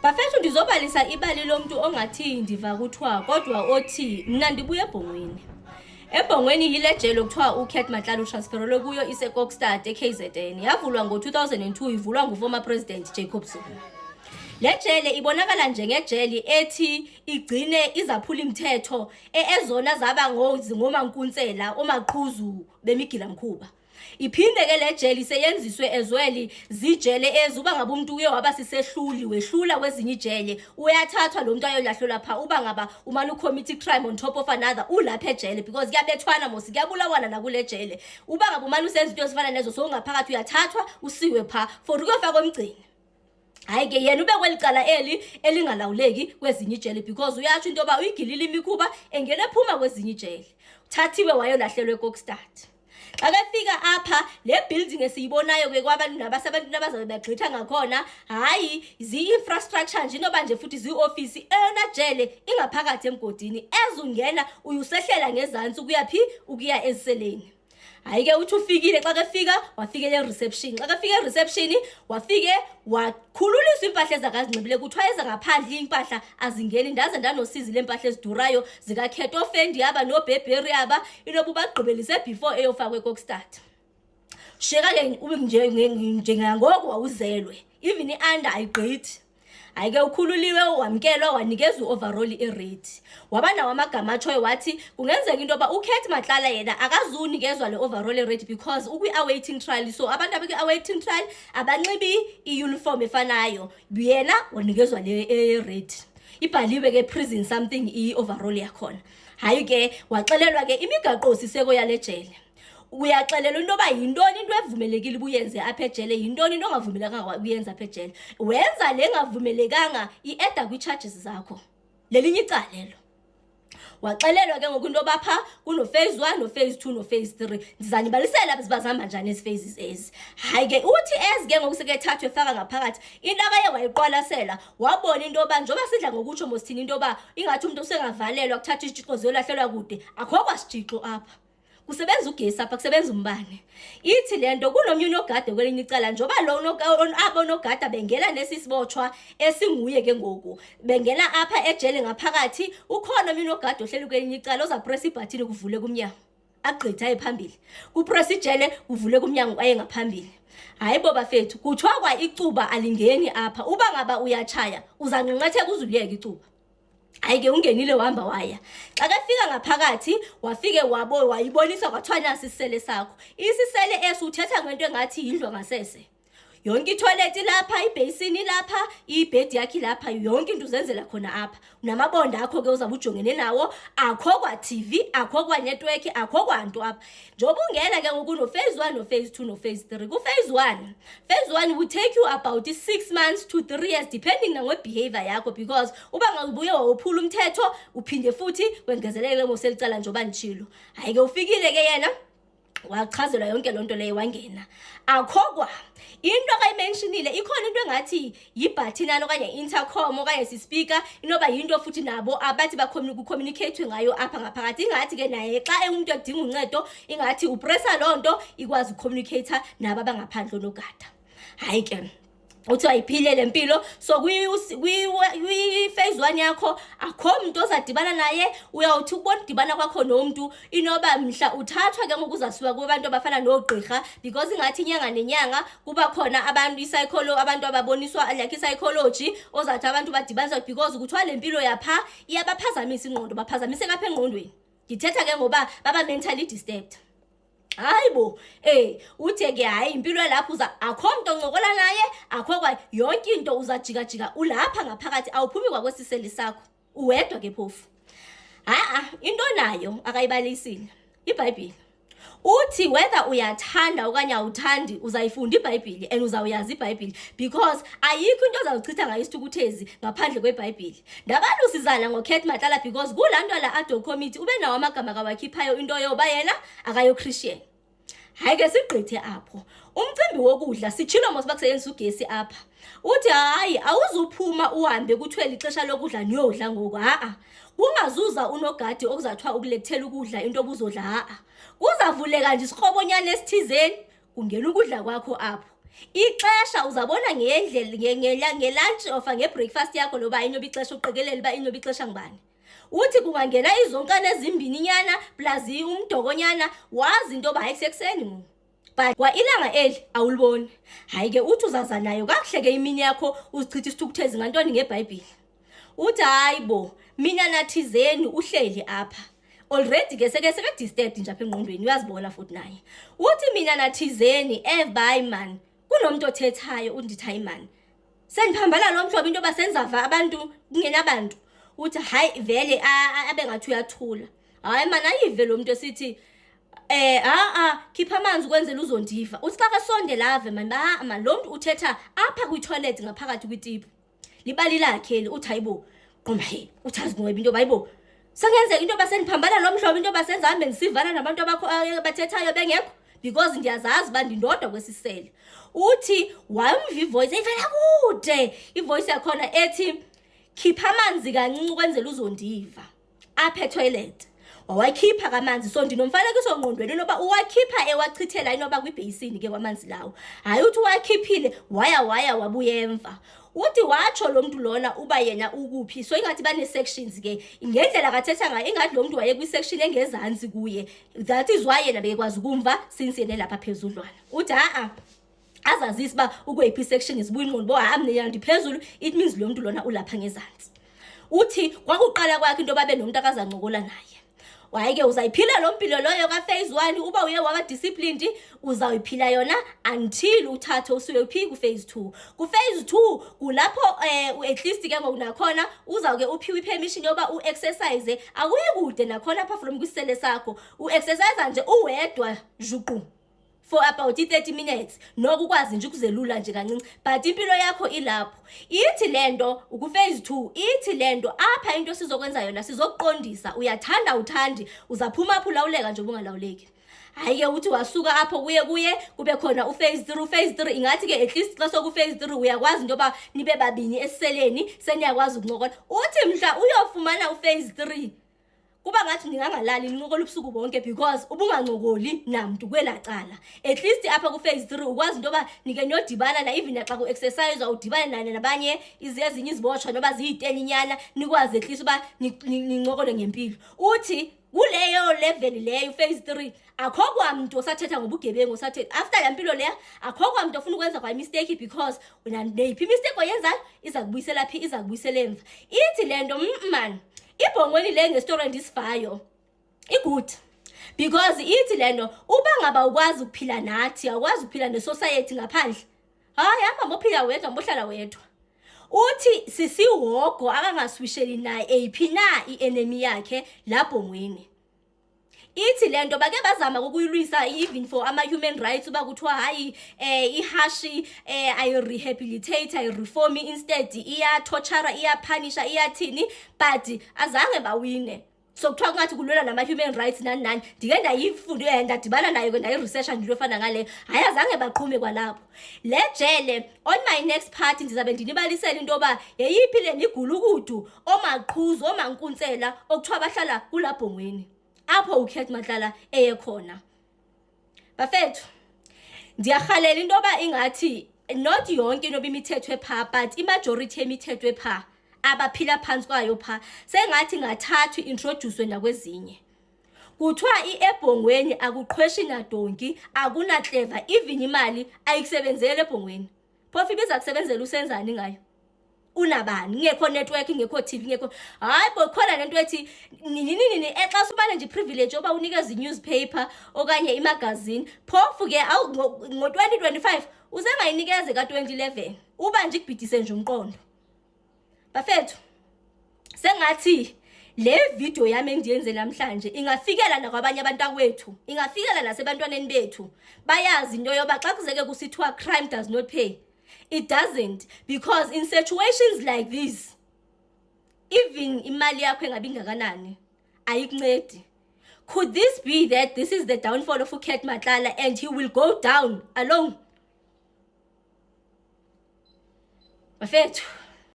Bafethu, ndizobalisa ibali lomntu ongathi ndiva kuthiwa kodwa othi mna ndibuya eBhongweni. EBhongweni yile jele okuthiwa uCat Matlala utransferelwe kuyo, iseKokstad eKZN. Yavulwa ngo-2002, ivulwa nguformer president Jacob Zuma. Le jele ibonakala njengejele ethi igcine izaphula imithetho ezona zaba ngomankuntsela, omaqhuzu bemigilamkhuba. Iphinde ke le jele iseyenziswe ezweli zijele ezi uba ngabe umuntu uye waba sisehluli, wehlula kwezinye ijele, uyathathwa lo muntu ayolahlelwa pha. Uba ngaba umane ucommit crime on top of another ulapha ejele, because kuyabethwana mos, kuyabulawana nakule jele. Uba ngabe umane usenza into ezifana nezo sowungaphakathi, uyathathwa usiwe pha for ukuyofaka omgcini. Hayi ke, yena ube kweli cala eli elingalawuleki kwezinye ijele, because uyatsho into yoba uyigilile imikhuba engena ephuma kwezinye ijele. Uthathiwe wayolahlelwa eKokstad. Xa kefika apha, le building esiyibonayo ke kwabantu nabasebantwini abazabe begqitha ngakhona, hayi, zii-infrastructure nje, inoba nje futhi zii-ofisi. Eyona jele ingaphakathi emgodini, ezungena uyusehlela ngezantsi ukuya phi? Ukuya eziseleni. Hayi ke, uthi ufikile. Xa kefika, wafikela e-reception. Xa kefika e-reception, wafike wakhululiswa iimpahla ezakazinxibile. Kuthiwa ezangaphandle iimpahla azingeni. Ndaze ndanosizi leempahla ezidurayo zikakhetha oFendi aba noBurberry aba, inoba ubagqibelise before eyofakwa eKokstad. Shiyeka ke ube njengangoku wawuzelwe, even i-under ayigqithi. Hayi ke, ukhululiwe, wamkelwa, wanikezwa i-overall e-red. Waba nawo amagama atshoyo, wathi kungenzeka into yoba uCat Matlala yena akazunikezwa le overall e-red because ukwi-awaiting trial. So abantu abakwi-awaiting trial abanxibi i-uniform efanayo. Yena wanikezwa le e-red, ibhaliwe ke prison something i-overall yakhona. Hayi ke, waxelelwa ke imigaqo siseko yale jele. Uyaxelelwa into yoba yintoni into evumelekile ubuyenze apha ejele, yintoni into ongavumelekanga uyenze apha ejele. Wenza le ngavumelekanga, i-adda kwii-charges zakho, lelinye icala elo. Waxelelwa ke ngoku into yoba phaa kuno-phase one, no-phase two, no-phase three. Ndizanibalisela ziba zihamba njani ezi phases ezi. Hayi ke, uthi ezi ke ngoku sekethathwa efaka ngaphakathi, into akaye wayiqwalasela, wabona into yoba njengoba sidla ngokutsho mosithini into yoba ingathi umntu usengavalelwa, kuthathwa isitshixo ziyolahlelwa kude, akho kwasitshixo apha. Kusebenza ugesi apha, kusebenza umbane. Ithi le nto kunomnye unogada kwelinye icala, njengoba lo abo nogada bengena nesi sibotshwa esinguye ke ngoku bengena apha ejele ngaphakathi, ukhona omnye unogada ohleli kwelinye icala ozapresa ibhathini, kuvule kumnyango, agqithe aye phambili. Kupresa ijele, kuvule kumnyango, aye ngaphambili. Hayi bo bafethu, kuthiwa kwa icuba alingeni apha. Uba ngaba uyatshaya, uzanqenqetheka uze uliyeke icuba. Hayi ke, ungenile, wahamba waya. Xa kefika ngaphakathi, wafike wabo wayibonisa, kwathiwa nasi isisele sakho. Isisele esi uthetha ngento engathi yindlu ngasese. Yonke ithoyilethi lapha, ibheyisini lapha, ibhedi yakhe lapha, yonke into uzenzela khona apha. Namabonda akho ke uzawube ujongene nawo. Akho kwa-TV, akho kwanetwork, akho kwanto apha. Njengoba ungena ke ngoku, no-phase one, no-phase two, no-phase three. Ku-phase one, phase one will take you about 6 months to 3 years, depending nangobehavior yakho, because uba ngabuye wawophula umthetho, uphinde futhi wengezelele ngoselicala njengoba nditshilo. Hayi ke, ufikile ke yena, wachazelwa yonke loo nto leyo, wangena. Akho kwa into akayimentionile. Ikhona into engathi yibhathinana okanye intercom okanye sispeaker, inoba yinto futhi nabo abathi kucommunicate ngayo apha ngaphakathi. Ingathi ke naye xa engumntu edinga uncedo, ingathi upressa loo nto, ikwazi ucommunicate nabo abangaphandle, onogada. Hayi ke, uthi ayiphile le mpilo. So kwi-phase one yakho akho mntu ozadibana naye. Uyawuthi ukubona udibana kwakho nomntu, inoba mhla uthathwa ke ngoku uzasiwa kubantu abafana noogqirha, because ingathi inyanga nenyanga kuba khona abantu abantu ababoniswa like i-psychology, ozathi abantu badibaniswa, because kuthiwa le mpilo yapha iyabaphazamisa ingqondo, baphazamiseka apha engqondweni. Ndithetha ke ngoba baba mentally disturbed. Hayi bo, uthe ke hayi, impilo lapho uza akho mntu oncokola naye, akho kwa yonke into, uzajikajika ulapha ngaphakathi, awuphumi kwakwesiseli sakho, uwedwa ke phofu. Ha, into nayo akayibalisile iBhayibhile. Uthi whether uyathanda okanye awuthandi, uzayifunda iBhayibhile and uzawuyazi iBhayibhile, because ayikho into ozawuchitha ngayo isithukuthezi ngaphandle kweBhayibhile. Ndabalusizana ngoCat Matlala because kulaa nto la ad hoc committee ube nawo amagama kawakhiphayo into yoba yena akayo-Christian. Hayi ke, sigqithe apho. Umcimbi wokudla, sitshilo mos uba kusetyenziswa ugesi apha. Uthi hayi, awuzuphuma uhambe kuthiwe lixesha lokudla niyodla ngoku. Ha-a, kungazuza unogadi okuzathiwa ukulethela ukudla, into obuzodla. Ha-a, kuzavuleka nje isikrobonyana esithizeni, kungena ukudla kwakho apho. Ixesha uzabona ngendlela ngelunch ofa ngebreakfast yakho loba inoba ixesha uqikelele uba inoba ixesha ngubani. Uthi kungangena izonkana ezimbini nyana plus umdokonyana wazi into yoba hayi kusekuseni ngoku. But kwa ilanga eli awuliboni. Hayi ke uthi uzaza nayo kakuhle ke imini yakho uzichitha isithukuthezi ngantoni ngeBhayibhile. Uthi hayi bo mina nathizeni uhleli apha. Already ke seke seke disturbed nje apha engqondweni uyazibona futhi naye. Uthi mina nathizeni eh bye man kunomuntu othethayo undithi hayi man. Sendiphambana lo mhlobo into yoba senzava abantu kungenabantu. Uthi hayi vele abe ngathi uyathula. Hayi man ayive lo muntu esithi ha a khipha amanzi ukwenzela uzondiva. Uthi xa kasondela ave man ba man lo muntu uthetha apha kwi-toilet ngaphakathi kwitipu. Libali lakhe eli uthi hayibo qoma he uthi azinwebe into hayibo. Sengenzeka into yoba sendiphambana lo mhlobo into yoba senza hambe ndisivana nabantu abakho abathethayo bengekho because ndiyazazi uba ndindodwa kwesisele. Uthi wamva ivoice eyivela kude ivoice yakhona ethi khipha amanzi kancinci ukwenzela uzondiva apha etoilet. Wawakhipha kamanzi so ndinomfanekiso ngqondweni inoba uwakhipha ewachithela inoba kwibheyisini ke kwamanzi lawo. Hayi uthi uwakhiphile waya waya wabuya emva. Uthi watsho lo mntu lona uba yena ukuphi so ingathi bane-sections ke ngendlela kathetha ngayo ingathi lo mntu waye kwi-section engezantsi kuye. That is why yena bekekwazi ukumva since yena elapha phezudlwana. Uthi ha-a azazise uba ukweyiphi i-section zibuya ingqondo bo ha mna yena ndiphezulu it means lo mntu lona ulapha ngezantsi. Uthi kwakuqala kwakhe into yoba abe nomntu akazancokola naye. Hayi ke uzayiphila loo mpilo loyo ka-phase 1 uba uye waba disciplined uzawuyiphila yona until uthathe usuye phi ku-phase 2. Ku-phase 2 kulapho at least ke ngoku nakhona uzawuke uphiwe i-permission yoba u-exercise akuyi kude nakhona apha from kwisisele sakho. U-exercise nje uwedwa juqu for about i-30 minutes noko ukwazi nje ukuzelula nje kancinci but impilo yakho ilapho. Ithi lento uku-phase 2 ithi lento apha into sizokwenza yona sizokuqondisa uyathanda uthandi uzaphuma apho ulawuleka nje ubungalawuleki. Hayi ke uthi wasuka apho kuye kuye kube khona u-phase 3. U-phase 3 ingathi ke at least xa soku-phase 3 uyakwazi into yoba nibe babini esiseleni seniyakwazi ukuncokola. Uthi mhla uyofumana u-phase 3 kuba ngathi ningangalali nincokola ubusuku bonke because ubungancokoli namntu kwelaa cala. At least apha ku-phase 3 ukwazi into yoba nike niyodibana na even naxa ku-exercise udibane naye nabanye ezinye izibotshwa noba ziyiteninyana nikwazi at least uba nincokole ngempilo. Uthi kuleyo level leyo phase 3 akho kwamntu osathetha ngobugebengu osathetha after laa mpilo leya akho kwamntu ofuna ukwenza kwa mistake because wena neyiphi imistake oyenzayo iza kubuyisela phi iza kubuyisela emva. Ithi le nto man ibhongweni le ngestori endisivayo igood because ithi le nto uba ngaba ukwazi ukuphila nathi awukwazi ukuphila nesociety ngaphandle hayi hamba mbophila wedwa mbohlala wedwa. Uthi sisihogo akangaswisheli naye eyiphi na i-enemy yakhe labhongweni. Ithi le nto bake bazama ukuyilwisa even for ama-human rights uba kuthiwa hayi ihashi ayi-rehabilitate ayi-reform instead iyatortura iyaphanisha iyathini but azange bawine. So kuthiwa kungathi kulwelwa nama-human rights nani nani ndike ndayifunde ndadibana nayo ke ndayiresearcha nje into efana ngaleyo hayi azange baqhume kwalapho. Le jele on my next part ndizabe ndinibalisela into yoba yeyiphi le migulukudu omaqhuzu omankuntsela okuthiwa bahlala kulabhongweni apho uCat Matlala eye khona. Bafethu ndiyarhalela into yoba ingathi not yonke into imithetho epha but imajority yemithetho epha abaphila phantsi kwayo pha sengathi ngathathwa introduce nakwezinye. Kuthiwa iebhongweni akuqhweshi nadonki akunatleva even imali ayikusebenzeli ebhongweni. Phofu ibiza kusebenzela usenzani ngayo? Unabani ngekho network ngekho TV ngekho hayi bo khona lento ethi nini nini exa usubane nje privilege oba unikeza i-newspaper okanye imagazine phofu ke ngo-2025 usengayinikeze ka-2011 uba nje ikubhidise nje umqondo. Bafethu sengathi le video yami endiyenze namhlanje ingafikela nakwabanye abantakwethu ingafikela nasebantwaneni bethu bayazi into yoba xa kuzeke kusithiwa crime does not pay. It doesn't, because in situations like this even imali yakho engabi ingakanani ayikuncedi. Could this be that this is the downfall of uCat Matlala and he will go down alone? Bafethu